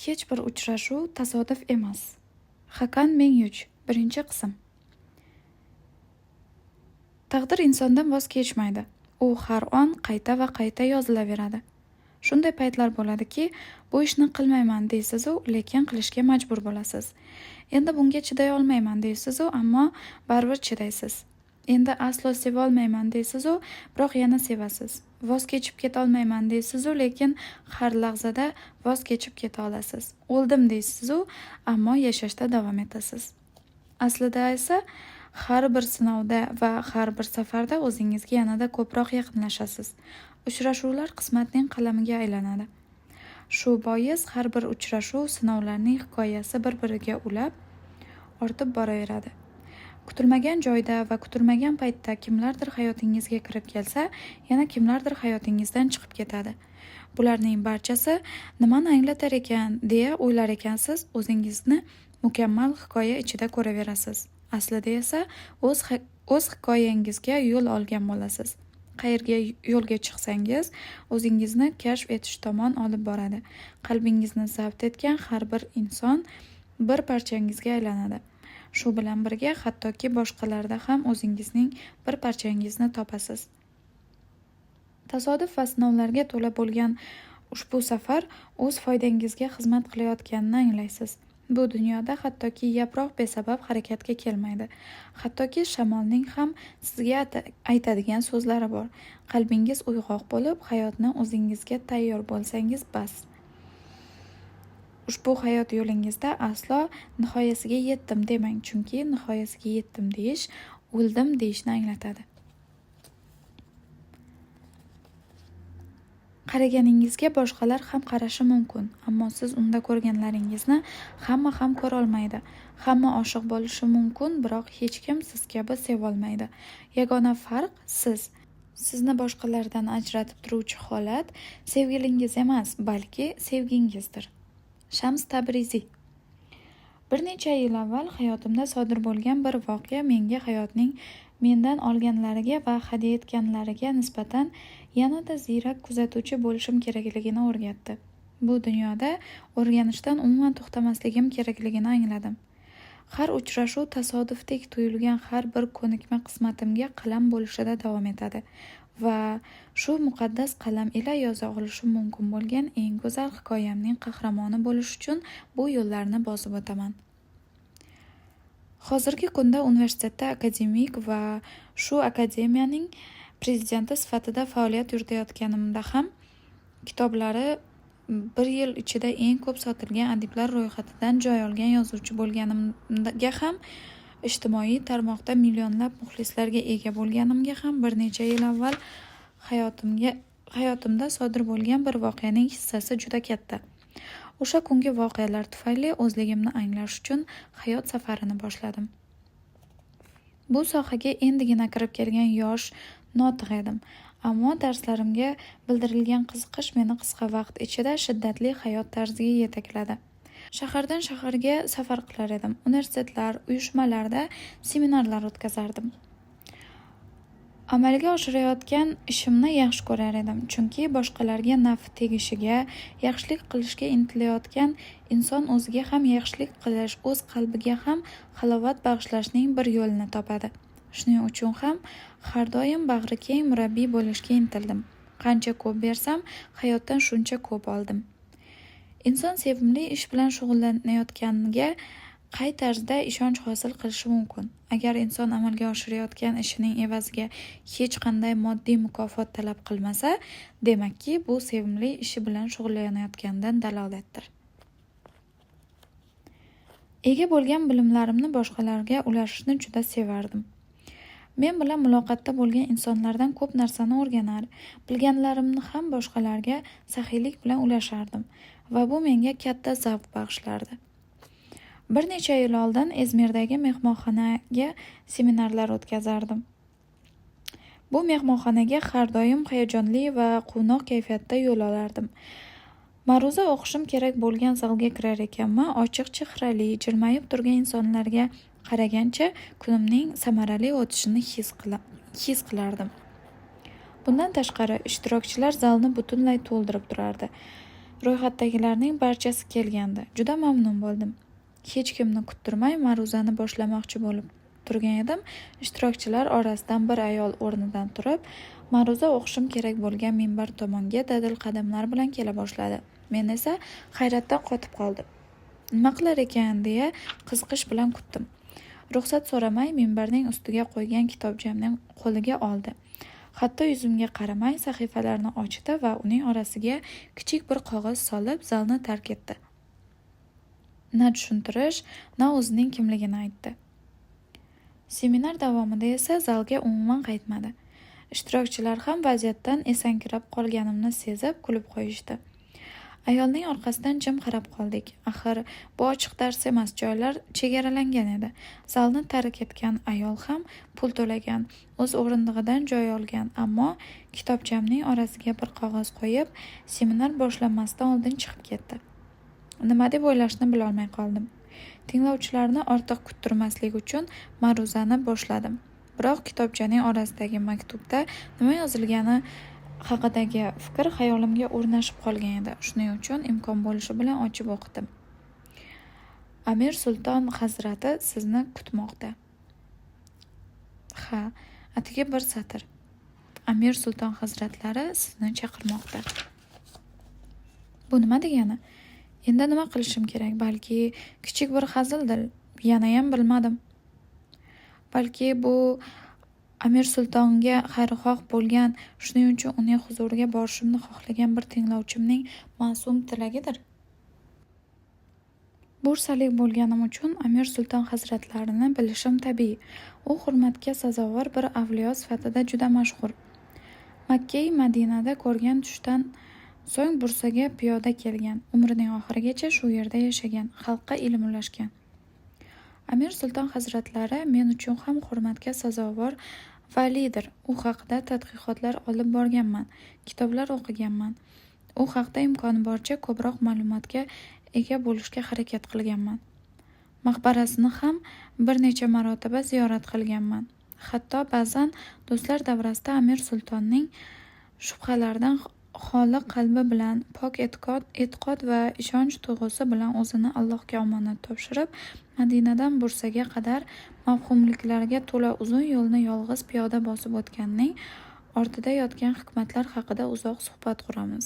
Hech bir uchrashuv tasodif emas. Hakan Mengyuch, birinchi qism. Taqdir insondan voz kechmaydi. U har on qayta va qayta yozilaveradi. Shunday paytlar bo'ladiki, bu ishni qilmayman deysiz-u, lekin qilishga majbur bo'lasiz. Endi bunga chiday olmayman deysiz-u, ammo baribir chidaysiz. Endi aslo sevolmayman deysiz-u, biroq yana sevasiz. Voz kechib ketolmayman deysiz-u, lekin har lahzada voz kechib keta olasiz. O'ldim deysiz-u, ammo yashashda davom etasiz. Aslida esa har bir sinovda va har bir safarda o'zingizga yanada ko'proq yaqinlashasiz. Uchrashuvlar qismatning qalamiga aylanadi. Shu bois har bir uchrashuv sinovlarning hikoyasi bir-biriga ulab, ortib boraveradi. Kutilmagan joyda va kutilmagan paytda kimlardir hayotingizga kirib kelsa, yana kimlardir hayotingizdan chiqib ketadi. Bularning barchasi nimani anglatar ekan deya o'ylar ekansiz, o'zingizni mukammal hikoya ichida ko'raverasiz. Aslida esa o'z hikoyangizga yo'l olgan bo'lasiz. Qayerga yo'lga chiqsangiz, o'zingizni kashf etish tomon olib boradi. Qalbingizni zabt etgan har bir inson bir parchangizga aylanadi. Shu bilan birga hattoki boshqalarda ham o'zingizning bir parchangizni topasiz. Tasodif va sinovlarga to'la bo'lgan ushbu safar o'z foydangizga xizmat qilayotganini anglaysiz. Bu dunyoda hattoki yaproq besabab harakatga kelmaydi. Hattoki shamolning ham sizga aytadigan so'zlari bor. Qalbingiz uyg'oq bo'lib, hayotni o'zingizga tayyor bo'lsangiz bas. Ushbu hayot yo'lingizda aslo nihoyasiga yetdim demang, chunki nihoyasiga yetdim deyish o'ldim deyishni anglatadi. Qaraganingizga boshqalar ham qarashi mumkin, ammo siz unda ko'rganlaringizni hamma ham ko'rolmaydi. Hamma oshiq bo'lishi mumkin, biroq hech kim siz kabi sevolmaydi. Yagona farq siz. Sizni boshqalardan ajratib turuvchi holat sevgilingiz emas, balki sevgingizdir. Shams Tabriziy. Bir necha yil avval hayotimda sodir bo'lgan bir voqea menga hayotning mendan olganlariga va hadya etganlariga nisbatan yanada ziyrak kuzatuvchi bo'lishim kerakligini o'rgatdi. Bu dunyoda o'rganishdan umuman to'xtamasligim kerakligini angladim. Har uchrashuv tasodifdek tuyulgan har bir ko'nikma qismatimga qalam bo'lishida davom etadi va shu muqaddas qalam ila yoza olishim mumkin bo'lgan eng go'zal hikoyamning qahramoni bo'lish uchun bu yo'llarni bosib o'taman. Hozirgi kunda universitetda akademik va shu akademiyaning prezidenti sifatida faoliyat yuritayotganimda ham kitoblari bir yil ichida eng ko'p sotilgan adiblar ro'yxatidan joy olgan yozuvchi bo'lganimga ham, ijtimoiy tarmoqda millionlab muxlislarga ega bo'lganimga ham bir necha yil avval hayotimda sodir bo'lgan bir voqeaning hissasi juda katta. O'sha kungi voqealar tufayli o'zligimni anglash uchun hayot safarini boshladim. Bu sohaga endigina kirib kelgan yosh notiq edim. Ammo darslarimga bildirilgan qiziqish meni qisqa vaqt ichida shiddatli hayot tarziga yetakladi. Shahardan shaharga safar qilar edim. Universitetlar, uyushmalarda seminarlar o'tkazardim. Amalga oshirayotgan ishimni yaxshi ko'rar edim, chunki boshqalarga naf tegishiga, yaxshilik qilishga intilayotgan inson o'ziga ham yaxshilik qilish, o'z qalbiga ham halovat bag'ishlashning bir yo'lini topadi. Shuning uchun ham har doim bag'ri keng murabbiy bo'lishga intildim. Qancha ko'p bersam, hayotdan shuncha ko'p oldim. Inson sevimli ish bilan shug'ullanayotganiga qay tarzda ishonch hosil qilishi mumkin? Agar inson amalga oshirayotgan ishining evaziga hech qanday moddiy mukofot talab qilmasa, demakki, bu sevimli ishi bilan shug'ullanayotganidan dalolatdir. Ega bo'lgan bilimlarimni boshqalarga ulashishni juda sevardim. Men bilan muloqotda bo'lgan insonlardan ko'p narsani o'rganar, bilganlarimni ham boshqalarga saxiylik bilan ulashardim va bu menga katta zavq bag'ishlardi. Bir necha yil oldin Izmirdagi mehmonxonaga seminarlar o'tkazardim. Bu mehmonxonaga har doim hayajonli va quvnoq kayfiyatda yo'l olardim. Ma'ruza o'qishim kerak bo'lgan zalga kirar ekanman, ochiq chehrali, jilmayib turgan insonlarga qaragancha kunimning samarali o'tishini his qilardim. Bundan tashqari, ishtirokchilar zalni butunlay to'ldirib turardi. Ro'yxatdagilarning barchasi kelgandi. Juda mamnun bo'ldim. Hech kimni kuttirmay ma'ruzani boshlamoqchi bo'lib turgan edim, ishtirokchilar orasidan bir ayol o'rnidan turib, ma'ruza o'qishim kerak bo'lgan minbar tomonga dadil qadamlar bilan kela boshladi. Men esa hayratdan qotib qoldim. Nima qilar ekan deya qiziqish bilan kutdim. Ruxsat so'ramay minbarning ustiga qo'ygan kitobchamni qo'liga oldi. Hatto yuzimga qaramay sahifalarni ochdi va uning orasiga kichik bir qog'oz solib zalni tark etdi. Na tushuntirish, na o'zining kimligini aytdi. Seminar davomida esa zalga umuman qaytmadi. Ishtirokchilar ham vaziyatdan esankirab qolganimni sezib kulib qo'yishdi. Ayolning orqasidan jim qarab qoldik. Axir bu ochiq dars emas, joylar chegaralangan edi. Zalni tark etgan ayol ham pul to'lagan, o'z o'rindig'idan joy olgan, ammo kitobchamning orasiga bir qog'oz qo'yib, seminar boshlanmasidan oldin chiqib ketdi. Nima deb o'ylashni bilolmay qoldim. Tinglovchilarni ortiq kuttirmaslik uchun ma'ruzani boshladim. Biroq kitobchaning orasidagi maktubda nima yozilgani haqidagi fikr xayolimga o'rnashib qolgan edi. Shuning uchun imkon bo'lishi bilan ochib o'qidim. Amir Sulton hazrati sizni kutmoqda. Ha, atigi bir satr. Amir Sulton hazratlari sizni chaqirmoqda. Bu nima degani? Endi nima qilishim kerak? Balki kichik bir hazildir. Yanayam bilmadim. Balki bu Amir Sultonga xayrixoh bo'lgan, shuning uchun uning huzuriga borishimni xohlagan bir tinglovchimning ma'sum tilagidir. Bursalik bo'lganim uchun Amir Sulton hazratlarini bilishim tabiiy. U hurmatga sazovor bir avliyo sifatida juda mashhur. Makkai Madinada ko'rgan tushdan so'ng Bursaga piyoda kelgan, umrining oxirigacha shu yerda yashagan, xalqqa ilm ulashgan. Amir Sulton hazratlari men uchun ham hurmatga sazovor valiydir. U haqida tadqiqotlar olib borganman, kitoblar o'qiganman. U haqida imkoni boricha ko'proq ma'lumotga ega bo'lishga harakat qilganman. Maqbarasini ham bir necha marotaba ziyorat qilganman. Hatto ba'zan do'stlar davrasida Amir Sultonning shubhalardan xoli qalbi bilan, pok e'tiqod va ishonch tuyg'usi bilan o'zini Allohga omonat topshirib, Madinadan Bursaga qadar mavhumliklarga to'la uzun yo'lni yolg'iz piyoda bosib o'tganining ortida yotgan hikmatlar haqida uzoq suhbat quramiz.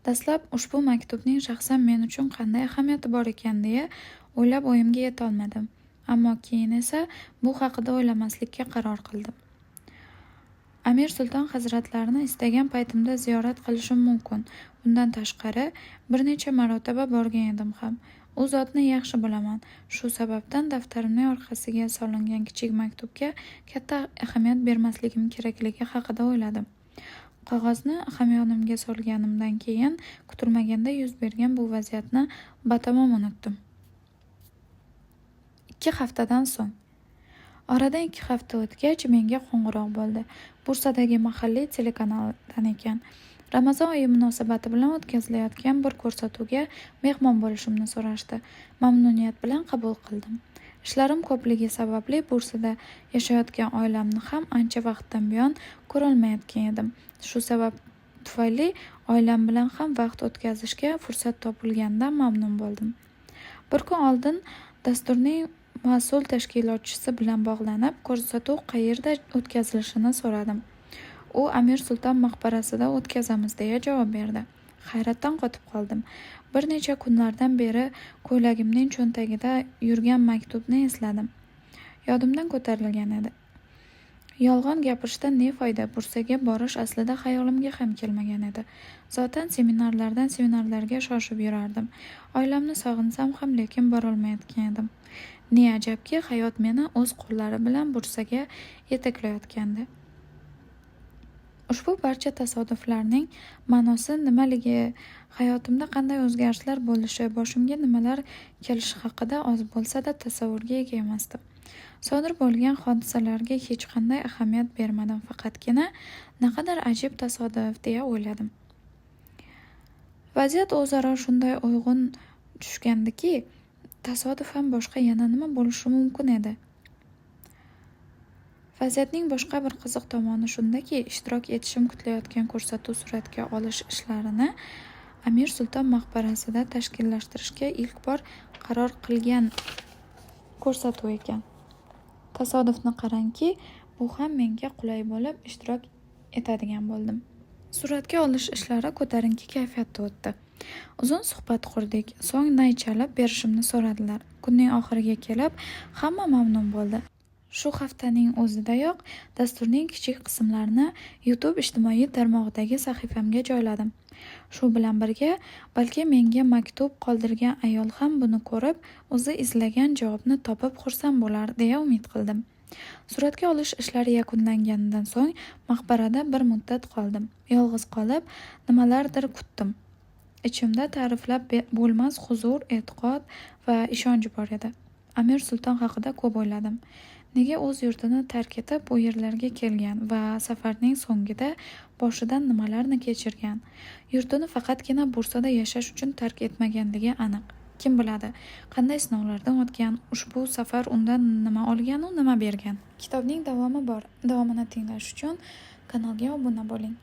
Dastlab ushbu maktubning shaxsan men uchun qanday ahamiyati bor ekan deya o'ylab o'yimga yetolmadim. Ammo keyin esa bu haqida o'ylamaslikka qaror qildim. Amir Sulton hazratlarini istagan paytimda ziyorat qilishim mumkin. Bundan tashqari, bir necha marotaba borgan edim ham. U zotni yaxshi bilaman. Shu sababdan daftarimning orqasiga solingan kichik maktubga katta ahamiyat bermasligim kerakligi haqida o'yladim. Qog'ozni hamyonimga solganimdan keyin kutilmaganda yuz bergan bu vaziyatni batamom unutdim. 2 haftadan so'ng. Oradan 2 hafta o'tgach menga qo'ng'iroq bo'ldi. Bursadagi mahalliy telekanaldan ekan. Ramazon oyi munosabati bilan o'tkazilayotgan bir ko'rsatuvga mehmon bo'lishimni so'rashdi. Mamnuniyat bilan qabul qildim. Ishlarim ko'pligi sababli Bursada yashayotgan oilamni ham ancha vaqtdan buyon ko'rolmayotgan edim. Shu sabab tufayli oilam bilan ham vaqt o'tkazishga fursat topilganidan mamnun bo'ldim. Bir kun oldin dasturning mas'ul tashkilotchisi bilan bog'lanib, ko'rsatuv qayerda o'tkazilishini so'radim. U Amir Sulton maqbarasida o'tkazamiz deya javob berdi. Hayratdan qotib qoldim. Bir necha kunlardan beri ko'ylagimning cho'ntagida yurgan maktubni esladim. Yodimdan ko'tarilgan edi. Yolg'on gapirishdan ne foyda? Bursaga borish aslida xayolimga ham kelmagan edi. Zotan seminarlardan seminarlarga shoshib yurardim. Oilamni sog'insam ham lekin borolmayotgan edim. Ne ajabki, hayot meni o'z qo'llari bilan Bursaga yetaklayotgandi. Ushbu barcha tasodiflarning ma'nosi nimaligi, hayotimda qanday o'zgarishlar bo'lishi, boshimga nimalar kelishi haqida oz bo'lsa-da tasavvurga ega emasdim. Sodir bo'lgan hodisalarga hech qanday ahamiyat bermadim, faqatgina naqadar ajib tasodif deya o'yladim. Vaziyat o'zaro shunday uyg'un tushgandiki, tasodifan boshqa yana nima bo'lishi mumkin edi? Vaziyatning boshqa bir qiziq tomoni shundaki, ishtirok etishim kutilayotgan ko'rsatuv suratga olish ishlarini Amir Sulton maqbarasida tashkillashtirishga ilk bor qaror qilgan ko'rsatuv ekan. Tasodifni qarangki, bu ham menga qulay bo'lib, ishtirok etadigan bo'ldim. Suratga olish ishlari ko'tarinki kayfiyatda o'tdi. Uzun suhbat qurdik, so'ng nay chalib berishimni so'radilar. Kunning oxiriga kelib hamma mamnun bo'ldi. Shu haftaning o'zidayoq dasturning kichik qismlarini YouTube ijtimoiy tarmog'idagi sahifamga joyladim. Shu bilan birga, balki menga maktub qoldirgan ayol ham buni ko'rib, o'zi izlagan javobni topib xursand bo'lar deya umid qildim. Suratga olish ishlari yakunlanganidan so'ng maqbarada bir muddat qoldim. Yolg'iz qolib, nimalardir kutdim. Ichimda ta'riflab bo'lmas huzur, e'tiqod va ishonch bor edi. Amir Sulton haqida ko'p o'yladim. Nega o'z yurtini tark etib bu yerlarga kelgan va safarning so'ngida boshidan nimalarni kechirgan? Yurtini faqatgina Bursada yashash uchun tark etmaganligi aniq. Kim biladi, qanday sinovlardan o'tgan, ushbu safar undan nima olgan-u, nima bergan? Kitobning davomi bor. Davomini tinglash uchun kanalga obuna bo'ling.